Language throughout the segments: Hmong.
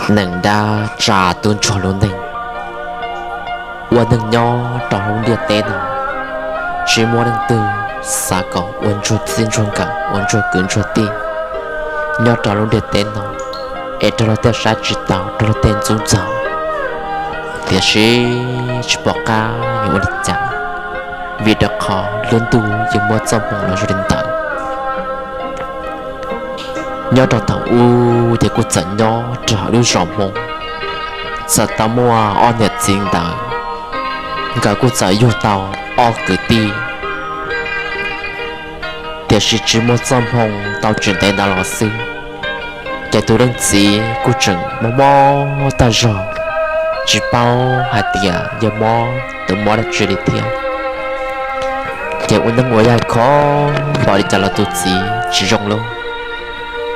Neeg dab tsa tub ntsuag lub neej, ua neeg nyob rau lub ntiaj teb no, tsis muaj leej twg xav kom ua ntsuag txij ntsuag nkawm, ua ntsuag kwv ntsuag tij nyob rau lub ntiaj teb no, es raug luag tej saib tsis taus, raug luag tej ntxub ntxaug. Tiam sis tsis pom qab yuav ua li cas, vim rau qhov lub ntuj yeej muab txoj hmoo los zoo li ntawd. Nyob rau thaum ub ces kuj txawm nyob rau hauv lub zos Hmoob, txawm tau muaj ob niam txiv ntawd, nkawd kuj txawm yug tau ob kwv tij. Tiam sis tsis muaj txoj hmoo tau tsis ntev ntawd los xwb, ces tus leej txiv kuj tseem mob mob tag zog, tsis paub hais tias yog mob tus mob dab tsi li thiab. Ces ua neej ua yaig khov npaum li cas los tus txiv tsis zoo lauj.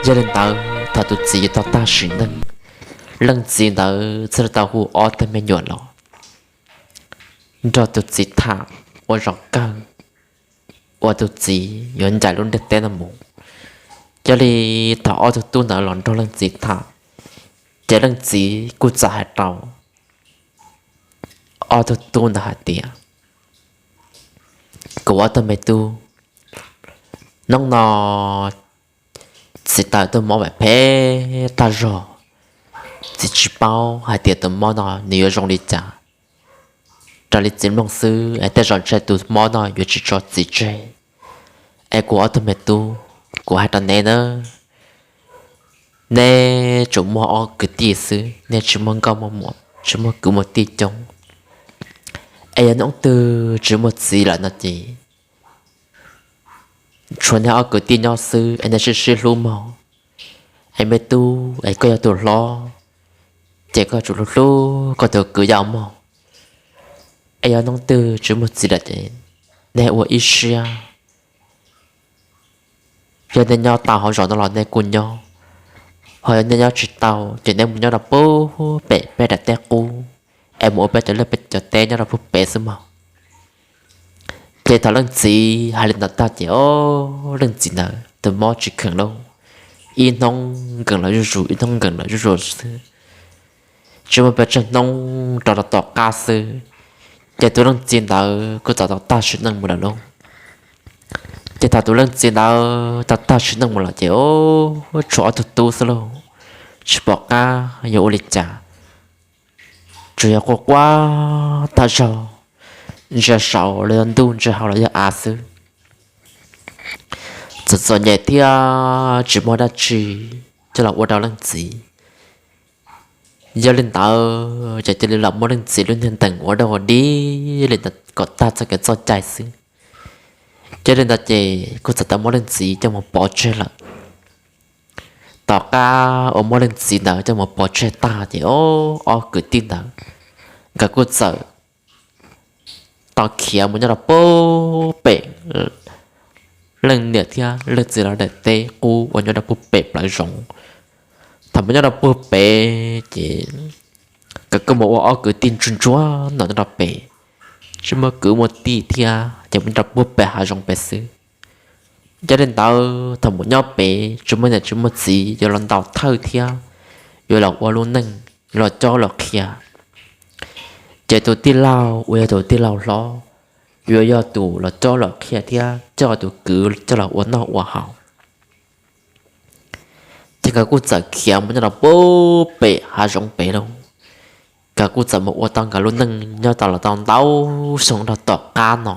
Yog li ntawd thaum tus txiv yuav tau tag sim neej, leej txiv ntawd thiaj li tau hu ob tug me nyuam los nrog tus txiv tham ua zaum kawg uas tus txiv yuav ncaim lub ntiaj teb no mus. Yog li thaum ob tug tub ntawd los nrog leej txiv tham, ces leej txiv kuj txawm hais rau ob tug tub ntawd hais tias, kuv ob tug me tub, hnub no txiv tawm tuaj mob phem phem tag zog, txiv tsis paub hais tias tus mob no nws yuav zoo li cas. Raws li txiv mloog xwb es tej zaum ntshe tus mob no yuav tsis tso txiv tseg. Es kuv ob tug me tub, kuv hais rau neb na, neb tsuas muaj ob kwv tij xwb, neb tsis muaj nkauj muaj muam, tsis muaj kwv muaj tij coob. Es yog hnub twg tsis muaj txiv lawm no ces tshuav neb ob kwv tij nyob xwb es neb sib sib hlub mog. Es me tub, es koj yog tus hlob, ces koj tsum hlub hlub koj tus kwv yau mog. Es yog hnub twg tsis muaj txiv lawm ces neb ua ib siab, yog neb nyob tau hauv zos no los neb kuj nyob, ho yog neb nyob tsis tau ces neb mus nyob rau puag pem peb daim teb qub, es mus ua peb cov liaj peb cov teb nyob rau puag pem xwb mog. Ces thaum leej txiv hais li ntawd tag ces o, leej txiv ntawd tus mob tsis kheev lauj, ib hnub nkees los zuj zus, ib hnub nkees los zuj zus xwb, tsis muaj pes tsawg hnub rau rau tom qab xwb, ces tus leej txiv ntawd kuj txawm tau tag sim neej mus lawm lauj. Ces thaum tus leej txiv ntawd tau tag sim neej mus lawm ces o, tshuav ob tug tub xwb lauj, tsis pom qab yuav ua li cas, tsuas yog quaj quaj tag zog, ntsia saud los yog ntuj, ntsia hauv los yog av xwb. Txom txom nyem thiab tsis muaj dab tsi coj los ua rau leej txiv. Yog li ntawd ces cia li los muab leej txiv lub niag ntees ua dog ua dig li ntawd kom tag txoj kev txoj cai xwb. Yog li ntawd ces kuj txawm tau muab leej txiv coj mus pov tseg lawm. Tom qab uas muab leej txiv ntawd coj mus pov tseg tag ces o, ob kwv tij ntawd nkawd kuj txawm tau khiav mus nyob rau puag pem leej niam thiab leej txiv lawv daim teb qub uas nyob rau puag pem plawv zoov. Thaum mus nyob rau puag pem ces nkawd kuj mus ua ob kwv tij ntsuag ntsuag no nyob rau pem, tsis muaj kwv muaj tij thiab ces mus nyob rau puag pem hav zoov pem xwb. Yog li ntawd thaum mus nyob pem tsis muaj niam tsis muaj txiv yuav los ntaus thawj thiab yuav los ua lub neej los cob los qhia. Ces tus tij laug uas yog tus tij laug hlob yuav yog tus los cob los qhia thiab coj tus kwv coj los ua noj ua haus. Ces nkawd kuj txawm khiav mus nyob rau puag pem hav zoov pem lauj. Nkawd kuj txawm mus ua tau nkawd lub neej nyob tau los tau ntau xyoo rau tom qab no.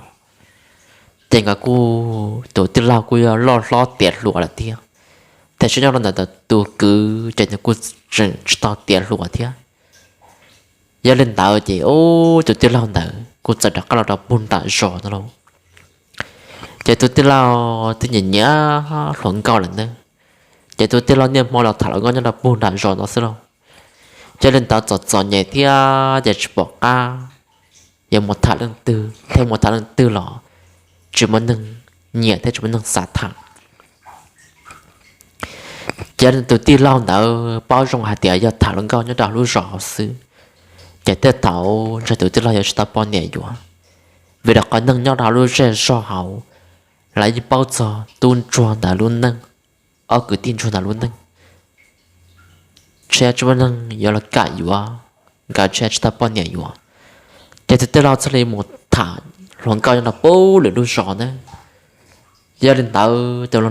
Ces nkawd kuj, tus tij laug kuj yog loj hlob tiav hluas lawm thiab, tiam sis nyob rau ntawm tus kwv ces nws kuj tseem tsis tau tiav hluas thiab. Yog li ntawd ces tus tij laug ntawd kuj txawm rov qab los rau puag nram zos no lauj. Ces tus tij laug twb nyiam nyiam hluas nkauj lawm na, ces tus tij laug niaj hmo los tham hluas nkauj nyob rau puag nram zos no xwb lauj. Yog li ntawd txom txom nyem thiab ces tsis pom qab yuav mus tham leej twg, thiab mus tham leej twg los tsis muaj neeg nyiam thiab tsis muaj neeg xav tham. Ces tus tij laug ntawd paub zoo hais tias yog tham hluas nkauj nyob rau lub zos hauv xwb, ces tej thaum ntshe tus tij laug yuav tsis tau poj niam yuav, vim rau qhov neeg nyob rau lub zej zog hauv lawv yeej paub txog tub ntsuag ntawd lub neej, ob kwv tij ntsuag ntawd lub neej. ntshe tsis muaj neeg yuav los kam yuav, nkawd ntshe tsis tau poj niam yuav. Ces tus tij laug thiaj li mus tham hluas nkauj nyob rau pem lwm lub zos ntawd. Yog li ntawd tus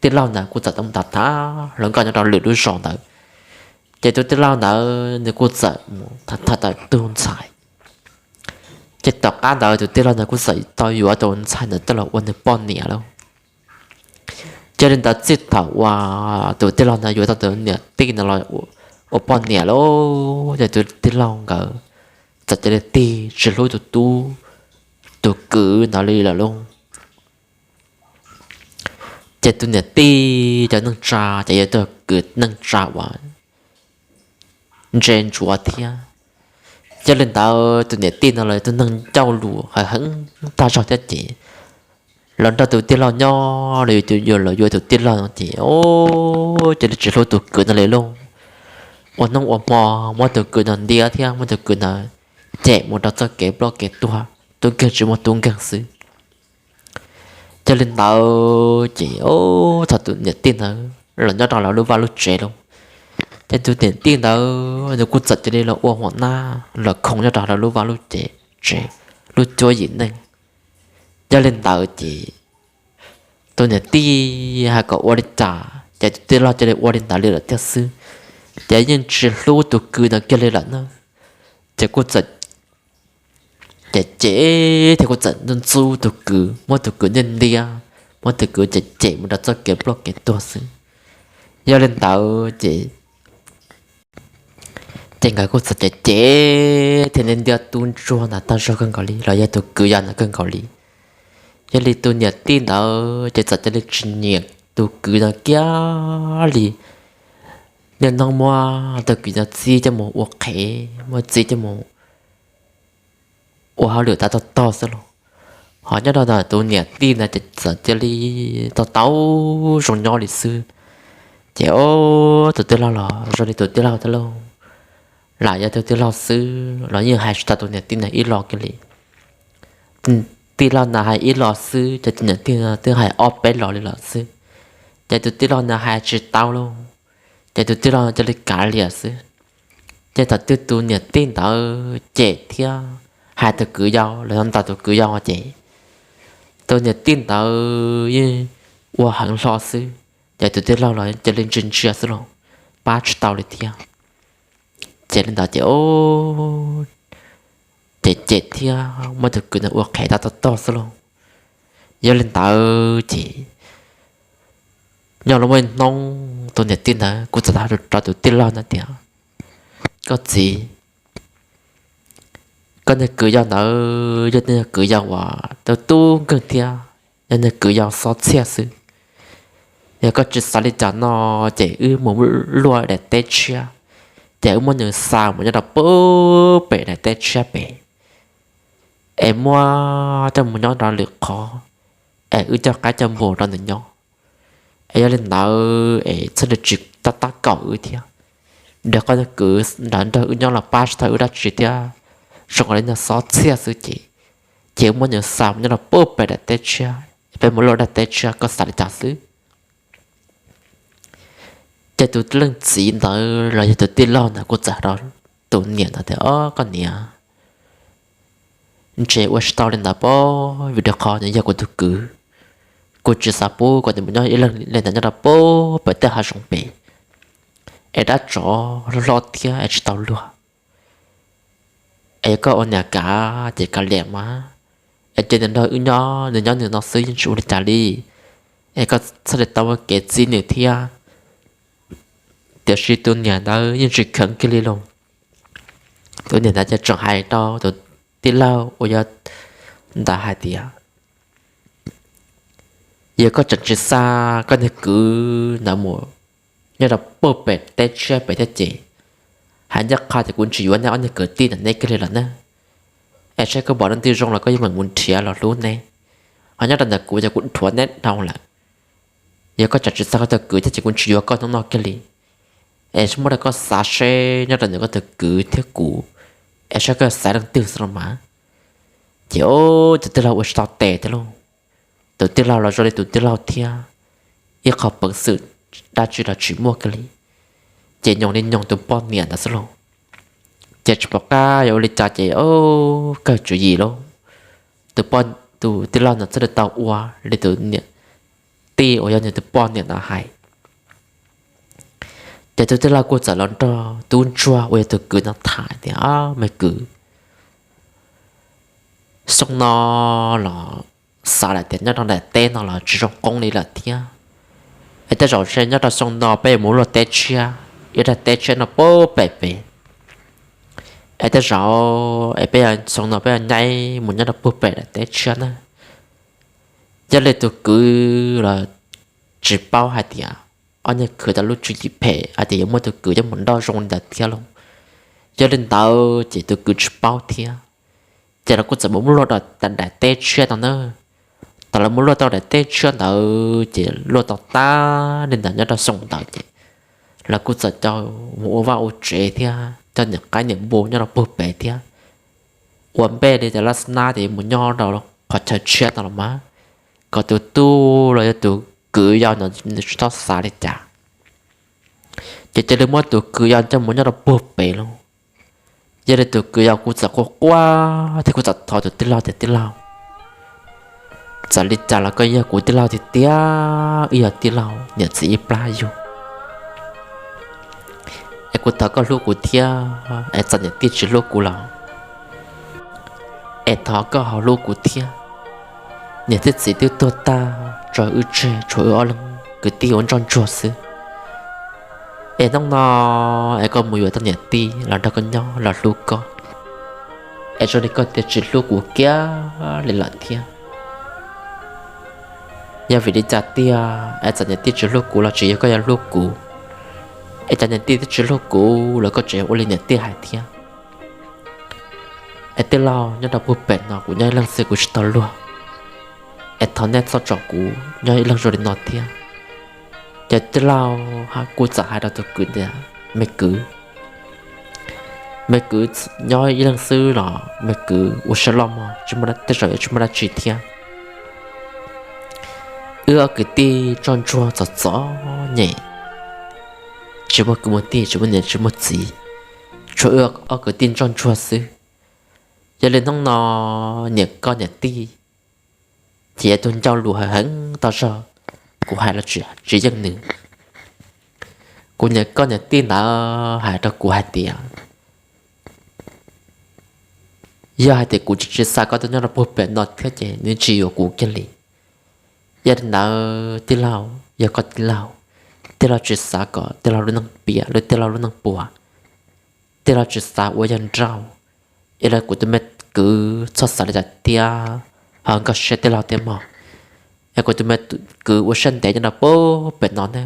tij laug ntawd kuj txawm tau mus tham tham hluas nkauj nyob rau lwm lub zos ntawd. Ces tus tij laug ntawd nws kuj txawm mus tham tham tau tus ntxhais. Ces tom qab ntawd tus tij laug ntawd kuj txawm tau yuav tus ntxhais ntawd coj los ua nws poj niam lawm. Yog li ntawd txij thaum uas tus tij laug ntawd yuav tau tus niam tij ntawd los ua poj niam lawm, ces tus tij laug nkawd txawm cia li tig tsis hlub tus tub, tus kwv ntawd li lawm lauj. Ces tus niam tij cov neej tsa ces yog tus kwv neej tsa uas ntse ntsuav thiab. Yog li ntawd tus niam tij no los tus neeg ncauj lus heev heev tag zog thiab ces los nrog tus tij laug nyob los yus yuav tus tij laug no ces cia li tsis hlub tus kwv no li lauj. Ua hnub ua hmo muab tus kwv no ntiab thiab muab tus kwv ntawd cem mus rau txoj kev ploj kev tuag, tub nkeeg tsis muaj tub nkeeg xwb. Yog li ntawd ces thaum tus niam tij ntawd los nyob rau lawv lub vaj lub tsev lauj, ces tus niam tij ntawd nws kuj txawm cia li los ua hua nab los khoov nyob rau lawv lub vaj lub tsev, lub cuab yim neej. Yog li ntawd ces tus niam tij hais kom ua li cas ces tus tij laug cia li ua li ntawd li lawm thiab xwb. Ces yeej tsis hlub tus kwv ntawd kiag li lawm na. Ces kuj txawm cem cem thiab kuj txawm ntxub tus kwv, muab tus kwv ntiab ntiab, muab tus kwv cem cem mus rau txoj kev ploj kev tuag xwb. Yog li ntawd ces ces nkawd kuj txawm cem cem thiab ntiab ntiab tub ntsuag ntawd tag zog kawg nkaus li los yog tus kwv yau ntawd kawg nkaus li. Yog li tus niam tij ntawd ces txawm cia li tsis nyiam tus kwv ntawd kiag li. Niaj hnub muab tus kwv ntawd txib coj mus ua qhev, muab txib coj mus ua hauj lwm tag tog tog xwb los. Ho nyob rau ntawm tus niam tij ntawd ces txawm cia li tau tau zoo nyob li xwb. Ces tus tij laug los zoo li tus tij laug thiab lauj, lam yog tus tij laug xwb los yeej hais tsis tau tus niam tij ntawd ib los kiag li. Tij laug ntawd hais ib los xwb ces tus niam tij ntawd twb hais ob peb los li lawm xwb. Ces tus tij laug ntawd hais tsis tau lauj, ces tus tij laug cia li kav liam xwb. Ces thaum twg tus niam tij ntawd cem thiab hais tus kwv yau los yog ntaus tus kwv yau ces tus niam tij ntawd yeej ua heev hlo xwb, ces tus tij laug los cia li ntsia ntsia xwb los pab tsis tau li thiab. Ces li ntawd ces ces cem thiab muab tus kwv ntawd ua qhev tag tog tog xwb lauj. Yog li ntawd ces nyob los muaj ib hnub tus niam tij ntawd kuj txawm hais rau tus tij laug ntawd tias, koj txiv, koj niag kwv yau ntawd yog niag kwv yau uas tub tub nkeeg thiab yog niag kwv yau xob txhiaj xwb. Yog koj tsis xav li cas no ces wb mus luaj daim teb tshiab, ces wb muab nws xa mus nyob rau pem daim teb tshiab pem, es muab coj mus nyob rau lwm qhov, es wb coj qaib coj npua rau nws nyob. Es yog li ntawd es txhob li tsis tab tab kaum wb thiab. Nrog koj niag kwv ntawd nrog wb nyob los pab tsis tau wb dab tsi thiab, zoo li niag xob txhiaj xwb ces, ces wb muab nws xa mus nyob rau pem daim teb tshiab, peb mus luaj daim teb tshiab, koj xav li cas xwb. Ces tus leej txiv ntawd los yog tus tij laug ntawd kuj txawm hais rau tus niam ntawd tias, o koj niam, ntshe ua tsis tau li ntawd pob, vim rau qhov nws yog kuv tus kwv. Kuv tsis xav pub kom nws mus nyob ib leeg li ntawd nyob rau pem tej hav zoov pem, es dab tsov hlob thiab es tsis tau luag. Es yog koj ua niam kav ces kav liam mas, es cia nws nrog wb nyob, nws nyob nws no xwb yeej tsis ua li cas li. Es koj txhob li tau ua kev txib nws thiab. Tiam sis tus niam ntawd yeej tsis kheev kiag li lauj. Tus niam ntawd ces tseem hais rau tus tij laug uas yog ntawd hais tias, yog koj tseem tsis xa koj niag kwv ntawd mus nyob rau pem pem teb tshiab pem thiab ces, hais ncaj qha tias kuv tsis yuav nej ob niag kwv tij ntawm neb kiag li lawm na. Es saib koj pom leej twg zoo los koj yeej meem mus nrhiav los hlub neb, ho nyob rau ntawm kuv ces kuv dhuav neb dhau lawm. Yog koj tseem tsis xa koj tus kwv thiab ces kuv tsis yuav koj hnub no kiag li. Es muab rau koj xav seb nyob rau ntawm koj tus kwv thiab kuv, es saib koj xaiv leej twg xwb los mas. Ces tus tij laug ua tsis tau tes thiab lauj. Tus tij laug los zoo li tus tij laug thiab, ib qho peev xwm dab tsi los tsis muaj kiag li. ces nyoos li nyoos tus poj niam ntawd xwb lauj. Ces tsis pom qab yuav ua li cas ces, o, kawg tswv yim lauj, tus, tus tij laug ntawd thiaj li tau ua li tus niam tij uas yog nws tus poj niam ntawd hais. Ces tus tij laug kuj txawm los nrog tub ntsuag uas yog tus kwv no tham tias, O, me kwv, xyoo no los xav lawm tias nyob rau nram teb no los tsis zoo qoob li lawm thiab. Es tej zaum ntshe nyob rau xyoo no peb yuav mus luaj teb tshiab, ib daim teb tshiab nyob puag pem pem. Es tej zaum es peb, xyoo no peb yuav nyaib mus nyob rau puag pem daim teb tshiab na. Yog li tus kwv los tsis paub hais tias ob niag khwv tau lub tswv yim phem hais tias yuav muab tus kwv coj mus nrauj zoo li ntawd thiab lauj. Yog li ntawd ces tus kwv tsis paub thiab. Ces lawv kuj txawm mus luaj rau daim teb tshiab no na. Thaum lawv mus luaj tau daim teb tshiab ntawd ces luaj tau tag li ntawd nyob rau xyoo ntawd ces lawv kuj txawm coj mus ua vaj ua tsev thiab coj niam qaib niam npua nyob rau puag pem thiab. Ua npej li tias laj nab tias mus nyob rau qhov chaw tshiab no los mas, kom tus tub los yog tus kwv yau no nws tsis txhob xav li cas. Ces cia li muab tus kwv yau coj mus nyob rau puag pem lauj. Yog li tus kwv yau kuj txawm quaj quaj thiab kuj txawm thov tus tij laug tias, Tij laug, txawm li cas los koj yog kuv tij laug tiag tiag, wb yog tij laug niam txiv ib plab yug. Es kuv thov koj hlub kuv thiab, es txawm niam tij tsis hlub kuv los es thov koj ho hlub kuv thiab. Niam thiab txiv twb tuag tag, tso wb tseg tshuav wb ob leeg kwv tij ua ntsoj ntsuag xwb. Es hnub no es koj mus yuav tau niam tij los nrog koj nyob los hlub koj, es zoo li koj tias tsis hlub kuv kiag li lawm thiab. Yog vim li cas tiag es txawm niam tij tsis hlub kuv los tsis yog koj yuav hlub kuv, es cov niam tij twb tsis hlub kuv los koj tseem ua li niam tij hais thiab. Es tij laug, nyob rau puag pem no kuv nyob ib leeg xwb kuv tsis tau luag, es thov nej txhob tso kuv nyob ib leeg zoo li no thiab. Ces tij laug kuj txawm hais rau tus kwv tias, Me kwv, me kwv, nyob ib leeg xwb los me kwv ua siab loj mog, tsis muaj, tej zaum yuav tsis muaj dab tsi thiab. Wb ob kwv tij ntsoj ntsuag txom txom nyem, tsis muaj kwv muaj tij, tsis muaj niam tsis muaj txiv, tshuav wb ob kwv tij ntsoj ntsuag xwb. Yog li hnub no niam koj niam tij ces yog tus ncauj lus heev heev tau zog, kuv hais los tsis yeej nws. Kuv niam koj niam tij ntawd hais rau kuv hais tias yog hais tias kuv tsis, tsis xa koj tuaj nyob rau puag pem no thiab ces nws tsis yuav kuv kiag li. Yog li ntawd tij laug, yog koj tij laug, tij laug tsis xav kom tij laug lub neej piam los tij laug lub neej puas, tij laug tsis xav ua yawg nrauj, es los kuv tus me kwv txhob xav li cas thiab, ho nkag siab tij laug thiab mog. Es kuv tus me kwv ua siab ntev nyob rau puag pem no ne,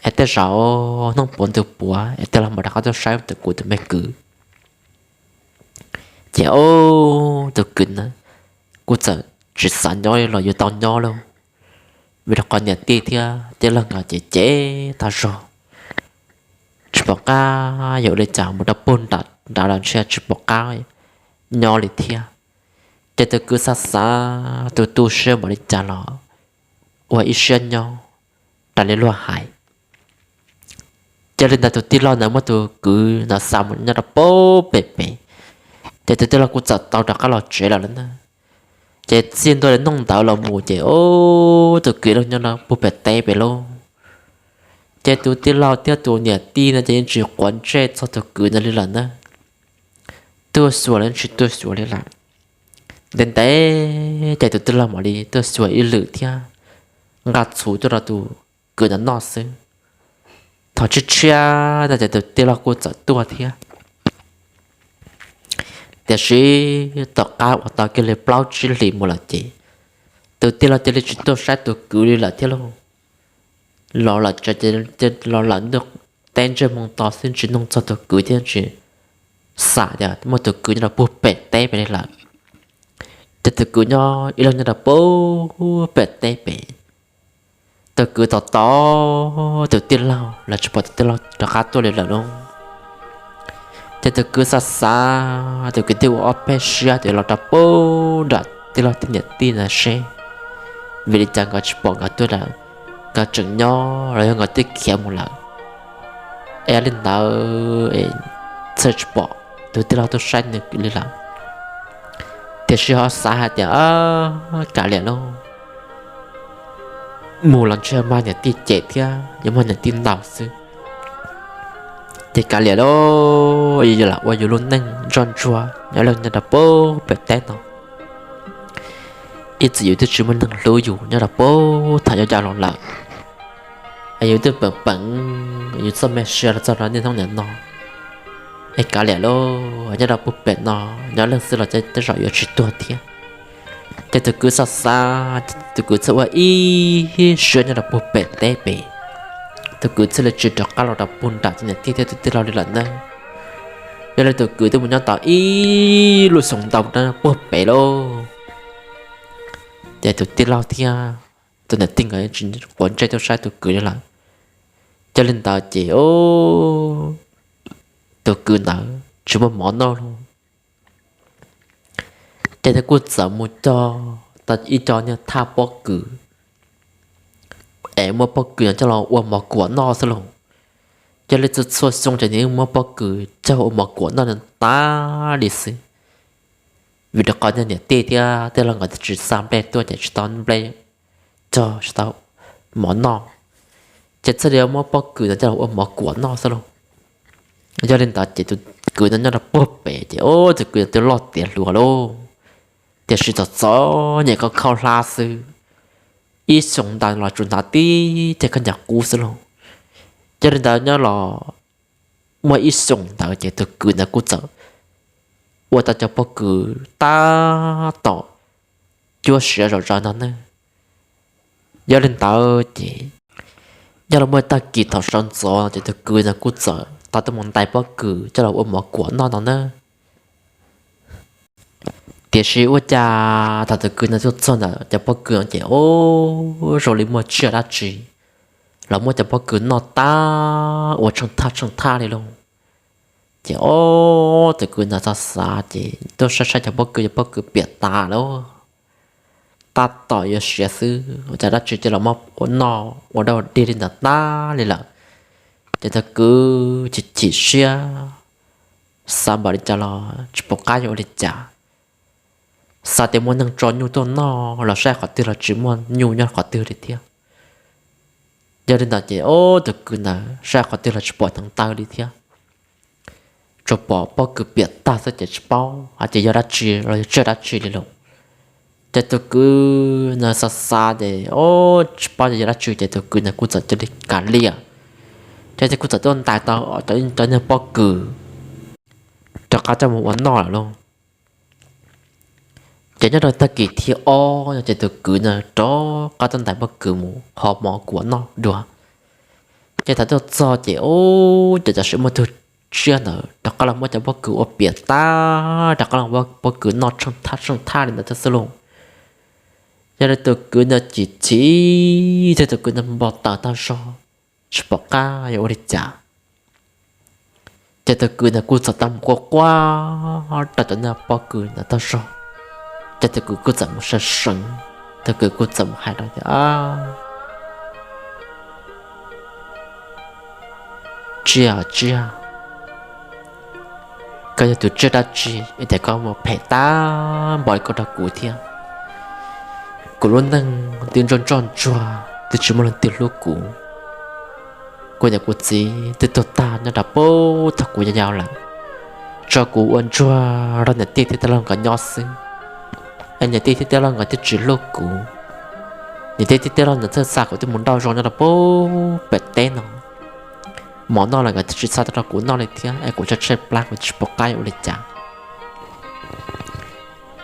es tej zaum hnub puav ntug puav es tij laug mam rov qab tuaj saib kuv tus me kwv. Ces tus kwv na kuj txawm tsis xav nyob li los yuav tau nyob lauj, vim rau qhov niam tij thiab tij laug nkawd ces cem tag zog, tsis pom qab yuav ua li cas, mus rau puag nram nrad los ntshe tsis pom qab nyob li thiab. Ces tus kwv xav xav tu tu siab npaum li cas los ua ib siab nyob raws li luag hais. Ces li ntawd tus tij laug ntawd muab tus kwv ntawd xa mus nyob rau puag pem pem, ces tus tij laug kuj txawm tau rov qab los tsev lawm lauj na. Ces txij ntua li hnub ntawd los mus ces tus kwv los nyob rau puag pem teb pem lauj. Ces tus tij laug thiab tus niam tij no ces yeej tsis quav ntsej txog tus kwv ntawd li lawm na. Tuaj xyuas los yeej tsis tuaj xyuas li lawm. Ntev ntev ces tus tij laug mam li tuaj xyuas ib lwm thiab nqa txhuv tuaj rau tus kwv ntawd noj xwb. Thaum tshiab tshiab no ces tus tij laug kuj txawm tuaj thiab. Tiam sis tom qab uas tau kiag li plaub tsib hlis mus lawm ces tus tij laug cia li tsis tuaj saib tus kwv li lawm thiab lauj. Los lawm, los lawm ntuj teb ntsej hmoo to xwb tsis noog txog tus kwv thiab tsis xam tias muaj tus kwv nyob rau puag pem teb pem li lawm. Ces tus kwv nyob ib leeg nyob rau puag pem teb pem. Tus kwv tos tos tus tij laug los tsis pom tus tij laug rov qab tuaj li lawm lauj. Ces tus kwv xav xav, tus kwv thiaj ua ob peb siab tias los rau puag nram tij laug thiab niam tij ntawd seb vim li cas nkawd tsis pom nkawd tuaj lawm, nkawd tseem nyob los yog nkawd twb khiav mus lawm. Es li ntawd es txhaj tsis pom tus tij laug tuaj saib nws li lawm. Tiam sis ho xav hais tias, kav liam lauj, mus los ntshe mag niam tij cem thiab yuav mag niam tij ntaus xwb. Ces kav liam lauj, yus lam ua yus lub neej ntsoj ntsuag nyob leej nyob rau pem teb no. Ib txwm yus twb tsis muaj neeg hlub yus nyob rau puag thaum yau yau los lawm, es yus twb peem peem yus txoj me sia los txog rau niaj hnub niam no. Es kav liam lauj, nyob rau puag pem no nyob leej xwb los tej zaum yuav tsis tuag thiab. Ces tus kwv xav xav, tus kwv txawm ua ib siab nyob rau puag pem teb pem. Tus kwv thiaj li tsis rov qab los rau puag nram cov niam tij thiab tus tij laug li lawm ntag. Yog li tus kwv twb mus nyob tau ib lub xyoo ntau rau puag pem lauj. Ces tus tij laug thiab tus niam tij nkawd tsis quav ntsej tuaj saib tus kwv li lawm. Yog li ntawd ces tus kwv ntawd tsis muaj mov noj lauj. Ces nws kuj txawm mus cog tau ib co niag thaj pob kws, es muab pob kws no coj los ua mov kuam noj xwb lauj. Yog li txhua txhua xyoo ces nws muab pob kws coj ua mov kuam noj tas li xwb. Vim rau qhov niam tij thiab tij laug nkawd twb tsis xa nplej tuaj ces tsis tau nplej cog, tsis tau mov noj, ces thiaj li muab pob kws no coj los ua mov kuam noj xwb lauj. Yog li ntawd ces tus kwv no nyob rau puag pem ces tus kwv no twb loj tiav hluas lauj, tiam sis txom txom nyem khaub khaub hlab xwb. Ib xyoos ntawd los tsuas hnav tib ceg khaub ncaws qub xwb lauj. Yog li ntawd nyob los muaj ib xyoos ntawd ces tus kwv ntawd kuj txawm ua tau cov pob kws tab tom cuab siav zom zaws no ne. Yog li ntawd ces nyob los muaj tag kis thaum sawv ntxov ces tus kwv ntawd kuj txawm tau tuaj mus ntais pob kws coj los ua mov kuam noj no na. Tiam sis ua cas thaum tus kwv ntawd tuaj txog ntawm cov pob kws no ces ub, zoo li muaj tsiaj dab tsi los muab cov pob kws noj tag ua tsheej thaj tsheej thaj li lauj. Ces ub, tus kwv ntawd txawm xav ces tuaj saib saib cov pob kws, cov pob kws piam tas lawm, tab tom yuav siav xwb, ua cas dab tsi cia los muab noj ua dau dig li ntawd tag li lawm. Ces tus kwv chim chim siab, xav npaum li cas los tsis pom qab yuav ua li cas. Xav tias muaj neeg tso nyuj tuaj noj los saib qhov twg los tsis muaj nyuj nyob qhov twg li thiab. Yog li ntawd ces ub, tus kwv ntawd saib qhov twg los tsis pom hneev taw li thiab, tsuas pom pob kws piam tag xwb ces tsis paub hais tias yog dab tsi los yog tsiaj dab tsi li lauj. Ces tus kwv ntawd xav xav ces ub, tsis paub yog dab tsi ces tus kwv ntawd kuj txawm cia li kav liam, ces kuj txawm tuaj ntais tau cov niag pob kws rov qab coj mus ua noj lawm lauj. Ces nyob rau tag kis thib ob no ces tus kwv ntawd rov qab tuaj ntais pob kws mus hau mov kuam noj dua. Ces thaum tuaj txog ces ub, ces tam sim muaj tug tsiaj ntawd rov qab los muab cov pob kws ua piam tag, rov qab los muab pob kws noj tsheej thaj tsheej thaj li ntawd thiab xwb lauj. Yog li tus kwv ntawd chim chim thiab tus kwv ntawd npau taws tag zog, tsis pom qab yuav ua li cas. Ces tus kwv ntawd kuj txawm tau mus quaj quaj rau cov niag pob kws ntawd tag zog. Ces tus kwv kuj txawm mus sawv seev, tus kwv kuj txawm mus hais rau tias, Tsiaj, tsiaj, koj yog tus tsiaj dab tsi es tias koj muaj phem tag npaum li koj rau kuv thiab? Kuv lub neej twb ntsoj ntsoj ntsuag, twb tsis muaj leej twg hlub kuv. Kuv niam kuv txiv twb tuag tag nyob rau puag thaum kuv yau yau lawm, tso kuv ua ntsuag rau niam tij thiab tij laug nkawd nyob xwb. Es niam tij thiab tij laug nkawd twb tsis hlub kuv. Niam tij thiab tij laug nkawd txhawj xa kuv tuaj mus nrauj zoo nyob rau puag pem teb no. Mov noj los nkawd twb tsis xa tuaj rau kuv noj li thiab, es kuv tshaib tshaib plab kuv tsis pom qab yuav ua li cas.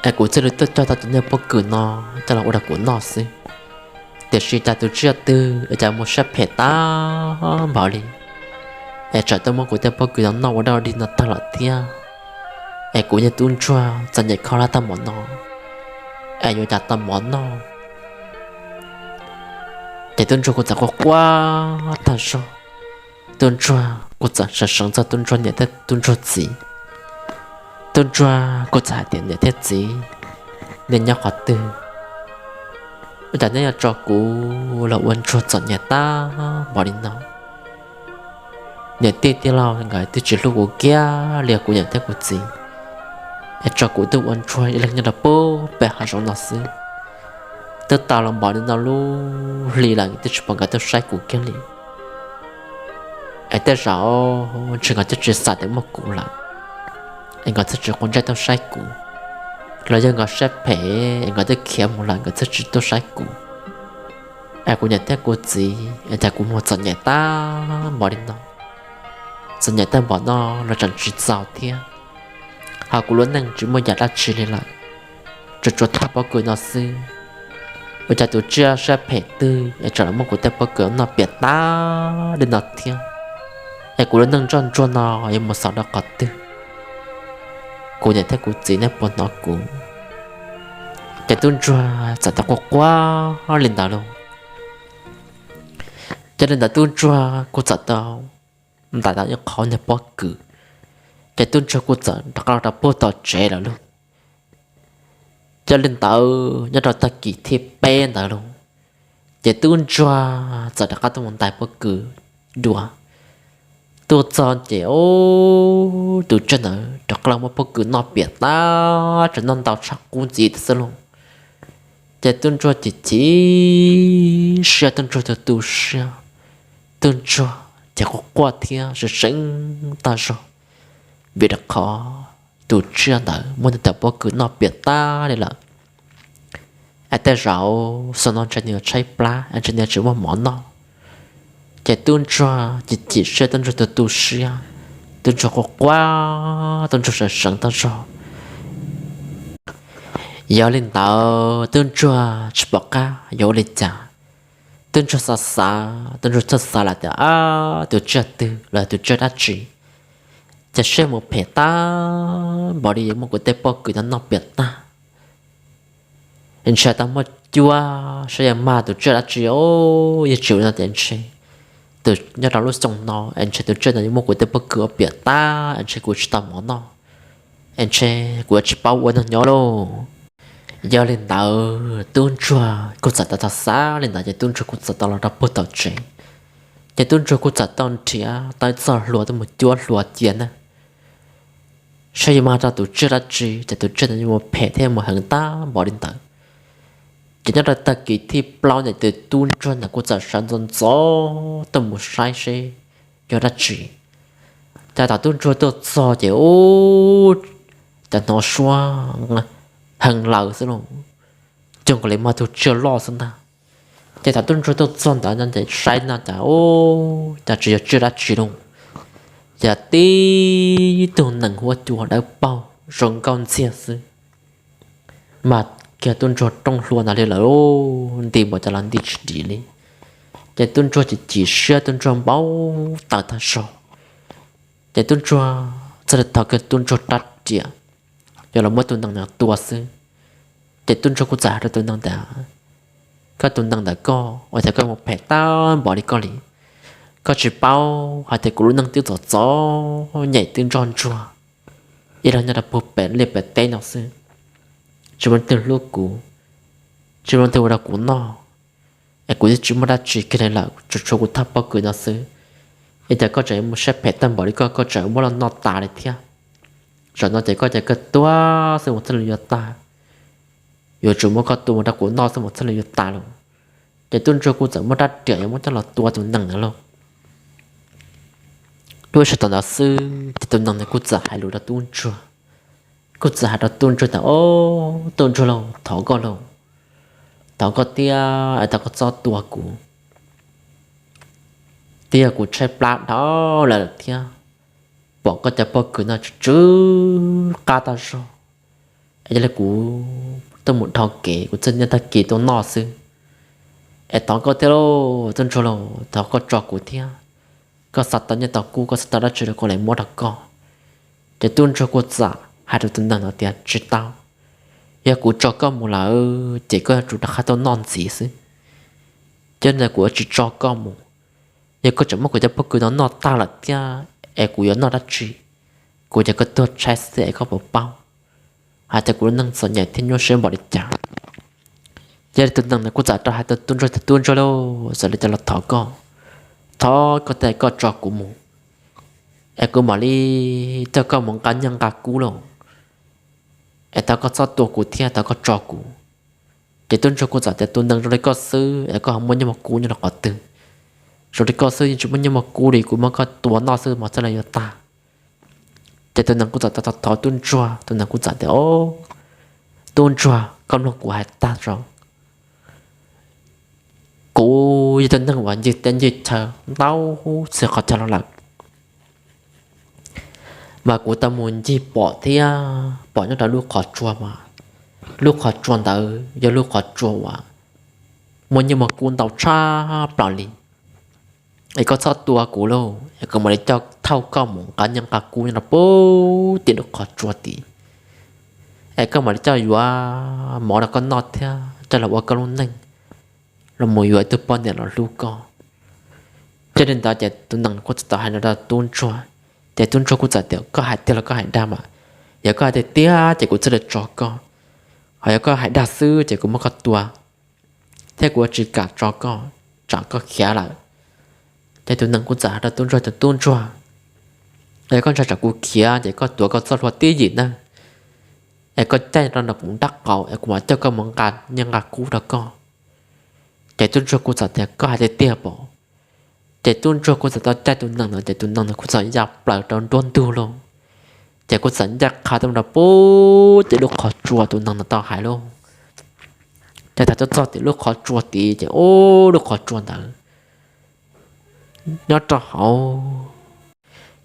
Es kuv thiaj li tuaj cog tau cov niag pob kws no coj los ua rau kuv noj xwb. Tiam sis cas tus tsiaj twg es cas muaj siab phem tag npaum li, es tsam tuaj muab kuv tej pob kws no noj ua dau dig no tag lawm thiab. Es kuv niag tub ntsuag txom nyem khaub hlab tag npaum no, es yuav cas tau mov noj? Ces tub ntsuag kuj txawm quaj quaj tag zog. Tub ntsuag kuj txawm sawv seev txog tub ntsuag niam thiab tub ntsuag txiv. Tub ntsuag kuj txawm hais tias, Niam thiab txiv, nej nyob qhov twg? Ua cas neb yuav tso kuv los ua ntsuag txom nyem tag npaum li no? niam tij tij laug nkawd twb tsis hlub kuv kiag li, kuv niam thiab kuv txiv, es tso kuv tuaj ua ntsuag ib leeg nyob rau pem hav zoov no xwb. Twb tau los npaum li no lub hli lawm twb tsis pom nkawd tuaj saib kuv kiag li. Es tej zaum ntshe nkawd twb tsis xav tias muaj kuv lawm, es nkawd thiaj tsis quav ntsej tuaj saib kuv, los yog nkawd siab phem es nkawd twb khiav mus lawm nkawd thiaj tsis tuaj saib kuv. Es kuv niam thiab kuv txiv es tias kuv mus txom nyem tag npaum li no, txom nyem tag npaum no los tseem tsis txaus thiab, ho kuv lub neej tsis muaj yam dab tsi li lawm, tsuas tsuas thaj pob kws no xwb. Ua cas tus tsiaj siab phem twg es tseem los muab kuv tej pob kws noj piam tag li no thiab? Es kuv lub neej ntsoj ntsuag no yuav mus xaus rau qhov twg? Kuv niam thiab kuv txiv nej puas hnov kuv? Ces tub ntsuag txawm tau quaj quaj li ntawd lauj. Ces li ntawd tub ntsuag kuj txawm tau ntais tau ib qho niag pob kws, ces tub ntsuag kuj txawm rov qab los rau puag tom tsev lawm lauj. Ces li ntawd nyob rau tag kis thib peb ntawd lauj, ces tub ntsuag txawm rov qab tuaj mus ntais pob kws dua. Tuaj txog ces ub, tus tsiaj ntawd rov qab los muab pob kws noj piam tag, tseem noj ntau tshaj qub ntxiv xwb lauj. Ces tub ntsuag chim chim siab, tub ntsuag tu tu siab, tub ntsuag ces quaj quaj thiab seev seev tag zog, vim rau qhov tus tsiaj ntawd muab nws tej pob kws noj piam tag li lawm. Es tej zaum xyoo no ntshe nws yuav tshaib plab es ntshe nws yuav tsis muaj mov noj. Ces tub ntsuag chim chim siab, tub ntsuag tu tu siab, tub ntsuag quaj quaj, tub ntsuag seev seev tag zog. Yog li ntawd tub ntsuag tsis pom qab yuav ua li cas. Tub ntsuag xav xav, tub ntsuag txawm xav lawm tias, ab, tus tsiaj twg los tus tsiaj dab tsi, ces saib mus phem tag npaum li yuav muab kuv tej pob kws no noj piam tag. Ntshe tau muaj cuab saib yuav mag tus tsiaj dab tsi os. Yog tsis ua li no ces ntshe tus nyob rau lub xyoo no es ntshe tus tsiaj no yuav muab kuv tej pob kws ua piam tag es ntshe kuv tsis tau mov noj, es ntshe kuv yuav tsis paub ua neeg nyob lauj. Yog li ntawd tub ntsuag kuj txawm tau xav li ntawd ces tub ntsuag kuj txawm tau los rau puag tom tsev. Ces tub ntsuag kuj txawm tau nrhiav tau ib txoj hlua tuaj mus cuab hlua cia na, saib yuav mag rau tus tsiaj dab tsi ces tus tsiaj no yuav mus phem thiab mus heev tag npaum li ntawd. Ces nyob rau tag kis thib plaub ntawd ces tub ntsuag ntawd kuj txawm sawv ntxov ntxov tuaj mus saib seb yog dab tsi. Ces thaum tub ntsuag tuaj txog ces ub, cas hnov suab heev lawm xwb lauj, cuag nkaus li mag tus tsiaj loj xwb ntag. Ces thaum tub ntsuag tuaj txog ntawd no ces saib no cas ub, cas tsis yog tsiaj dab tsi lauj, yog tib tug nees huab cua dawb paug zoo nkauj ntxiag xwb. Mag kiag tub ntsuag rooj hlua ntawd li lawm, nti npaum cas los nti tsis dim li. Ces tub ntsuag chim chim siab, tub ntsuag npau taws tag zog. Ces tub ntsuag txawm li thov kiag tub ntsuag rab riam, yuav los muab tus nees ntawd tua xwb. Ces tub ntsuag kuj txawm hais rau tus nees tias, koj tus nees ntawd koj ua cas koj mus phem tag npaum li koj li? Koj tsis paub hais tias kuv lub neej twb txom txom nyem twb ntsoj ntsuag, ib leeg nyob rau puag pem liaj pem teb no xwb, tsis muaj leej twg hlub kuv, tsis muaj leej twg ua rau kuv noj, es kuv twb tsis muaj dab tsi kiag li lawm, tsuas tshuav kuv thaj pob kws no xwb. Es cas koj tseem mus siab phem tag npaum li koj, koj tseem muab los noj tas li thiab? Zaum no ces koj ces koj tuag xwb mas thiaj li yuav tag, yuav tsum muab koj tua mus rau kuv noj xwb mas thiaj li yuav tas lauj. Ces tub ntsuag kuj txawm muab rab riam yuav muab coj los tua tus nees ntawd lauj. Lub sij hawm ntawd xwb ces tus nees ntawd kuj txawm hais lus rau tub ntsuag, kuj txawm hais rau tub ntsuag tias, o, tub ntsuag lauj, thov koj lauj, thov koj tiag, es thov koj txhob tua kuv, twb yog kuv tshaib plab dhau lawm thiab, pom koj cov pob kws no tsw tsw qab tag zog, es yog li kuv tuaj mus dhau kev kuv thiaj nyob tag kis tuaj noj xwb. Es thov koj thiab lauj, tub ntsuag lauj, thov koj tso kuv thiab, koj xav tau nyiaj tau kub, koj xav tau dab tsi los kuv lam muab rau koj. Ces tub ntsuag kuj txawm hais rau tus nees no tias, tsis tau, yog kuv tso koj mus lawm ces koj yuav tsum rov qab tuaj noj ntxiv xwb. Ces ntawd kuv yuav tsis tso koj mus. Yog koj tseem muab kuv cov pob kws no noj tag lawm thiab es kuv yuav noj dab tsi? Kuv ces koj tuag tshaib xwb es koj puas paub hais tias kuv lub neej txom nyem thiab nyuaj siab npaum li cas? Ces tus nees ntawd kuj txawm rov hais rau tub ntsuag tias, tub ntsuag lauj, xav li cas los thov koj, thov koj tias koj tso kuv mus, es kuv mam li coj koj mus nqa nyiaj nqa kub lauj, es thov koj txhob tua kuv thiab thov koj tso kuv. Ces tub ntsuag kuj txawm tias tus nees zoo li koj xwb es koj ho muaj nyiaj muaj kub nyob rau qhov twg? Zoo li koj xwb yeej tsis muaj nyiaj muaj kub li, kuv muab koj tua noj xwb mov thiaj li yuav tag. Ces tus nees kuj txawm thov tub ntsuag, tus nees kuj txawm tias, o, tub ntsuag, koj mloog kuv hais tag tso. Kuv yog tus neeg uas ncig teb ncig chaw ntau txhia qhov chaw los lawm, mas kuv tau mus ncig pom thiab pom nyob rau lub qhov tsua mas lub qhov tsua ntawd yog lub qhov tsua uas muaj nyiaj muaj kub ntau tshaj plaws li. Es koj txhob tua kuv lauj, es kuv mam li coj thauj koj mus nqa nyiaj nqa kub nyob rau puag tim lub qhov tsua tid. Es koj mam li coj yuav mov rau koj noj thiab coj los ua koj lub neej, los mus yuav ib tug poj niam los hlub koj. Yog li ntawd ces tus nees kuj txawm tau hais rau tub ntsuag, ces tub ntsuag kuj txawm tias koj hais tiag los koj hais dag mas, yog koj hais tiag tiag ces kuv thiaj li tso koj, ho yog koj hais dag xwb ces kuv muab koj tua thiab kuv yuav tsis kam tso koj, tsam koj khiav lawm. Ces tus nees kuj txawm hais rau tub ntsuag tias tub ntsuag, yog koj ntshai tsam kuv khiav ces koj tuav koj txoj hlua tib yim nawb, es koj caij rau ntawm kuv nraub qaum es kuv mam coj koj mus nqa nyiaj nqa kub rau koj. Ces tub ntsuag kuj txawm tias koj hais tiag tiag pom. Ces tub ntsuag kuj txawm tau caij tus nees ntawd ces tus nees ntawd kuj txawm ya plaws rau nruab ntug lauj. Ces kuj txawm ncaj qha tuaj mus rau puag tim lub qhov tsua tus nees ntawd tau hais lauj. Ces thaum tuaj txog tim lub qhov tsua tid ces ub, lub qhov tsua ntawd nyob rau hauv,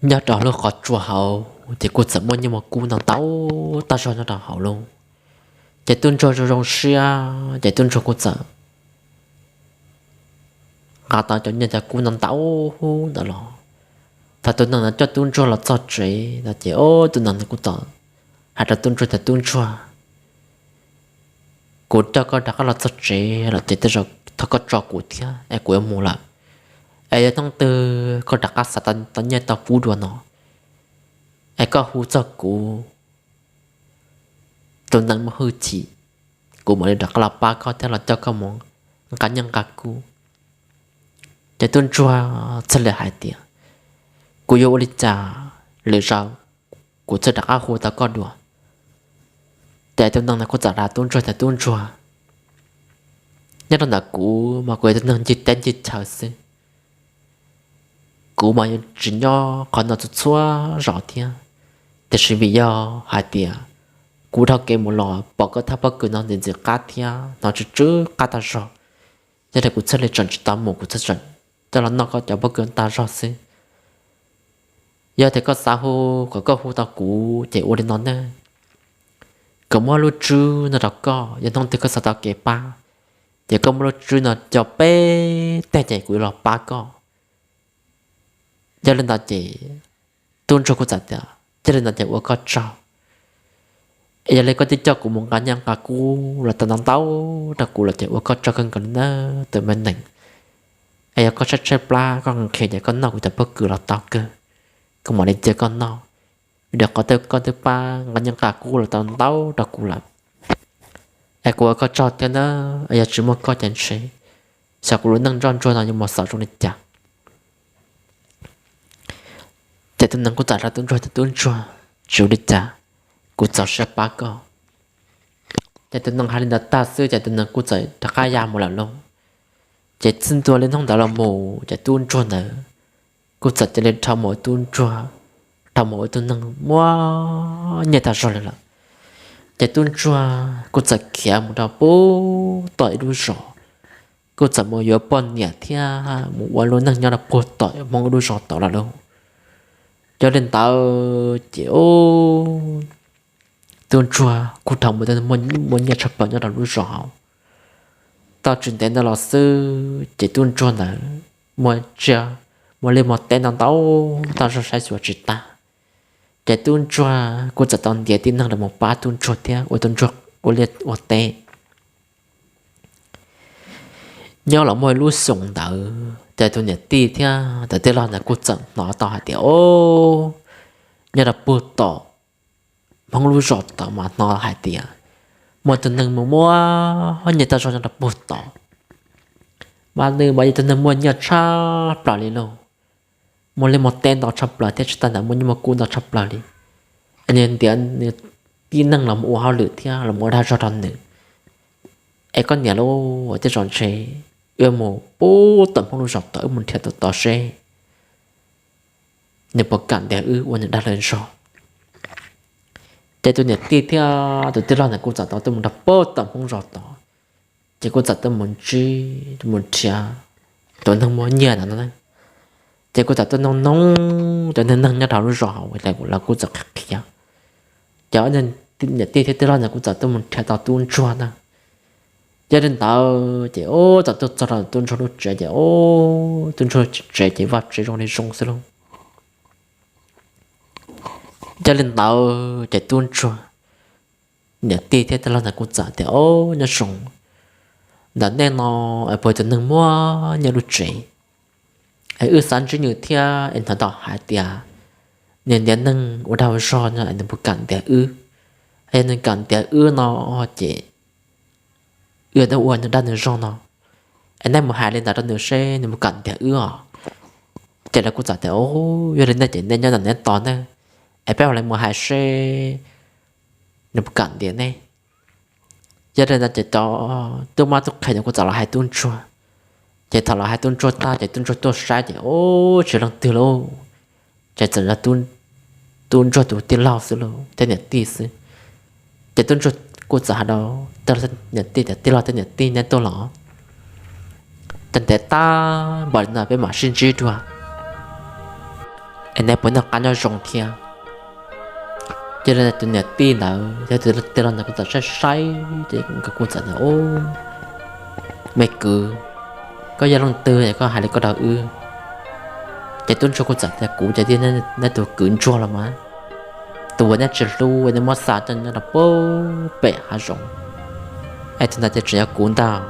nyob rau lub qhov tsua hauv ces kuj txawm muaj nyiaj muaj kub ntau ntau tag zog nyob rau hauv lauj. Ces tub ntsuag zoo zoo siab ces tub ntsuag kuj txawm nqa tau cov nyiaj cov kub ntau ntau ntawd los. Thaum tus nees ntawd coj tub ntsuag los txog tsev no ces ub, tus nees ntawd kuj txawm hais rau tub ntsuag tias tub ntsuag, kuv coj koj rov qab los txog tsev lawm ces tej zaum thov koj tso kuv thiab es kuv yuav mus lawm. Es yog hnub twg koj rov qab xav tau nyiaj tau kub dua no es koj hu txog kuv tus nees muaj hwj chim, kuv mam li rov qab los pab koj thiab los coj koj mus nqa nyiaj nqa kub. Ces tub ntsuag thiaj li hais tias kuv yuav ua li cas lwm zaus kuv thiaj rov qab hu tau koj dua. Ces tus nees ntawd kuj txawm hais tub ntsuag tias tub ntsuag, nyob rau ntawm kuv mas kuv yog tus neeg ncig teb ncig chaw xwb, kuv mas yuav tsis nyob qhov no txhua txhua zaus thiab. Tiam sis vim yog hais tias kuv dhau kev mus los pom koj thaj pob kws no ntxim ntxim qab thiab hnov tsw tsw qab tag zog, yog li kuv thiaj li tseem tsis tau mus, kuv thiaj tseem coj los noj koj cov pob kws tag zog xwb. Yog tias koj xav hu kom koj hu tau kuv ces ua li no nawb, kuv muab lub tswb no rau koj, yog hnub twg koj xav tau kev pab ces koj muab lub tswb no co peb teg ces kuv yuav los pab koj. Yog li ntawd ces tub ntsuag kuj txawm tias yog li ntawd ces ua koj tsaug. Es yog li koj twb coj kuv mus nqa nyiaj nqa kub los tau ntau ntau rau kuv lawm ces ua koj tsaug kawg nkaus li nawb tus me nees. Es yog koj tshaib tshaib plab koj nqhis ces koj noj kuv cov pob kws los tau kawg, kuv mam li cia koj noj. Vim rau qhov koj twb pab nqa nyiaj nqa kub los tau ntau rau kuv lawm. Es kuv ua koj tsaug thiab nawb, es yog tsis muaj koj ces ntshe xyov kuv lub neej nroj ntsuag no yuav mus xaus zoo li cas. Ces tus nees kuj txawm hais rau tub ntsuag tias tub ntsuag, tsis ua li cas, kuv txaus siab pab koj. Ces tus nees hais li ntawd tag xwb ces tus nees kuj txawm rov qab ya mus lawm lauj. Ces txij ntua li hnub ntawd los mus ces tub ntsuag ntawd kuj txawm cia li dhau mus ua tub ntsuag, dhau mus ua ib tug neeg muaj nyiaj tag zog li lawm. Ces tub ntsuag kuj txawm khiav mus rau puag tom ib lub zos, kuj txawm mus yuav poj niam thiab mus ua lub neej nyob rau puag tom Hmoob ib lub zos tod lawm lauj. Yog li ntawd ces ub, tub ntsuag kuj dhau mus muaj nyiaj tshaj plaws nyob rau lub zos hauv. Tau tsis ntev ntawd los xwb ces tub ntsuag ntawd muaj tsiaj, muaj liaj muaj teb ntau ntau tag zog saib xyuas tsis tag. Ces tub ntsuag kuj txawm tau ntiav tib neeg los mus pab tub ntsuag thiab ua tub ntsuag ua liaj ua teb. Nyob los muaj ib lub xyoo ntawd ces tus niam tij thiab tus tij laug ntawd kuj txawm hnov tau hais tias, o, nyob rau puag tom Hmoob lub zos tod mas hnov hais tias muaj tus neeg mus muaj nyiaj tag zog nyob rau puag tod. Mas nws mas yog tus neeg muaj nyiaj tshaj plaws li lauj. muaj liaj muaj teb ntau tshaj plaws thiab tsis tas ntawd muaj nyiaj muaj kub ntau tshaj plaws li. Nws ntiav nws tib neeg los mus ua hauj lwm thiab los mus ua dag zog rau nws. Es koj niam lauj, tej zaum ntshe wb mus puag tom Hmoob lub zos tod, wb mus nrhiav tus tod seb nws puas kam ntiav wb ua nws dag nws zog. Ces tus niam tij thiab tus tij laug ntawd kuj txawm tau tuaj mus nrog puag tom Hmoob zos tod. Ces kuj txawm tuaj mus ntsib, tuaj mus nrhiav tus neeg muaj nyiaj ntawd no. Ces kuj txawm tuaj noog noog cov neeg neeg nyob rau lub zos hauv lawv kuj txawm qhia qhia. Ces niam tij thiab tij laug ntawd kuj txawm tuaj mus nrhiav tau tub ntsuag ntag. Yog li ntawd ces ub txawm tuaj txog rau tub ntsuag lub tsev ces ub tub ntsuag tsev ces vaj tsev zoo li zoo xwb lauj. Yog li ntawd ces tub ntsuag niam tij thiab tij laug ntawd kuj txawm tias, Ob, nyob zoo, ntawm nej no es puas tus neeg muaj nyiaj lub tsev? Es wb xav ntsib nws thiab es hnov tau hais tias nws ntiav neeg ua dag ua zog no es nws puas kam ntiav wb? Yog nws kam ntiav wb no ces wb yuav ua nws dag nws zog no. Es nej mus hais li ntawd rau nws seb nws puas kam ntiav wb os. Ces lawv kuj txawm tias, Yog li ntawd ces nej nyob ntawm neb tos ntag, es peb mam li mus hais seb nws puas kam ntiav nej. Yog li ntawd ces cov tub mab tub qhe ntawd kuj txawm los hais tub ntsuag. Ces thaum los hais tub ntsuag tag ces tub ntsuag tuaj saib ces ub tsis leej twg lauj. Ces txawm yog tub ntsuag tus tij laug xwb lauj thiab niam tij xwb. Ces tub ntsuag kuj txawm hais rau niam tij tias, Tij laug thiab niam tij, neb tuaj los? Ces ntev tag npaum li no peb mam sib ntsib dua, es neb puas noj qab nyob zoo thiab? Ces tus niam tij ntawd thiab tus tij laug ntawd kuj txawm saib saib ces nkawd kuj txawm tias, Ub, me kwv, koj yog leej twg es koj hais li koj rau wb? Ces tub ntsuag kuj txawm tias, Kuv ces yog neb tus kwv ntsuag los mas, tus uas neb tsis hlub, neb muab xa coj nyob rau puag pem hav zoov, es tus ntawd ces tseem yog kuv ntag.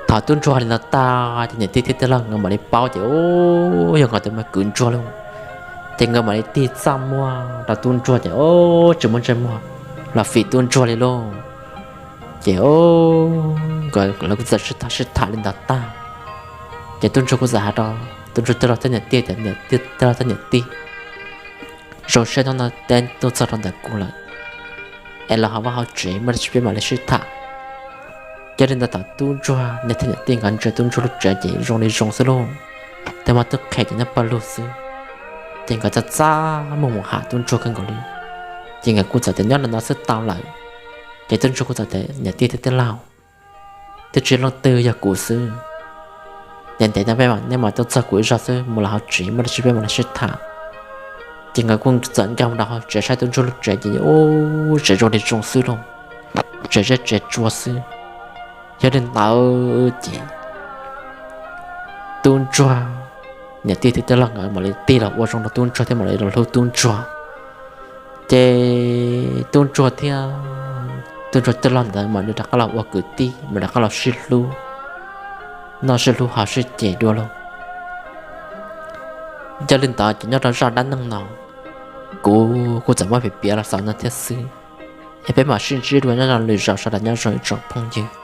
Thaum tub ntsuag hais li no tag ces niam tij thiab tij laug nkawd mam li paub ces ub yog nkawd tus me kwv ntsuag lauj. Ces nkawd mam li tig txaj muag rau tub ntsuag ces ub tsis muaj ntsej muag los fim tub ntsuag li lauj. Ces nkawd kuj txawm sib tham sib tham li ntawd tag, ces tub ntsuag kuj txawm hais rau tub ntsuag tij laug thiab niam tij tias, Niam tij, tij laug thiab niam tij, zoo siab hnub no teb tuaj txog rau ntawm kuv lawm, es los hauv vaj hauv tsev muaj dab tsi peb mam li sib tham. Yog li ntawd thaum tub ntsuag niam thiab niam tij nkawd ntsia tub ntsuag lub tsev ces zoo li zoo xwb lauj, tej mab tub qhe ces nyob pawg lug xwb. Ces nkawd txaj txaj muag mus ham tub ntsuag kawg nkaus li. Ces nkawd kuj txawm tias, Nyob ntawm no xwb tau lawm. Ces tub ntsuag kuj txawm tias, Niam tij thiab tij laug, twb tsis leej twg, yog kuv xwb. Ntev ntev no peb, neb mam tuaj txog kuv ib zaug xwb, mus los hauv tsev muaj dab tsi peb mam li sib tham. Ces nkawd kuj txawm nkag mus rau hauv tsev saib tub ntsuag lub tsev ces ub tsev zoo li zoo xwb lauj, tsev zeb tsev tsua xwb. Yog li ntawd ces tub ntsuag niam tij thiab tij laug nkawd mam li tig los ua zoo rau tub ntsuag thiab mam li los hlub tub ntsuag. Ces tub ntsuag thiab tub ntsuag tij laug ntawd mam li rov qab los ua kwv tij, mam rov qab los sib hlub, noj sib hlub haus sib ces dua lauj. Yog li ntawd ces nyob rau zaj dab neeg no, kuv kuj txawm muab piav piav los xaus no thiab xwb. Es peb mam sib ntsib dua nyob rau lwm zaus, sawv daws nyob zoo ib tsoom phooj ywg.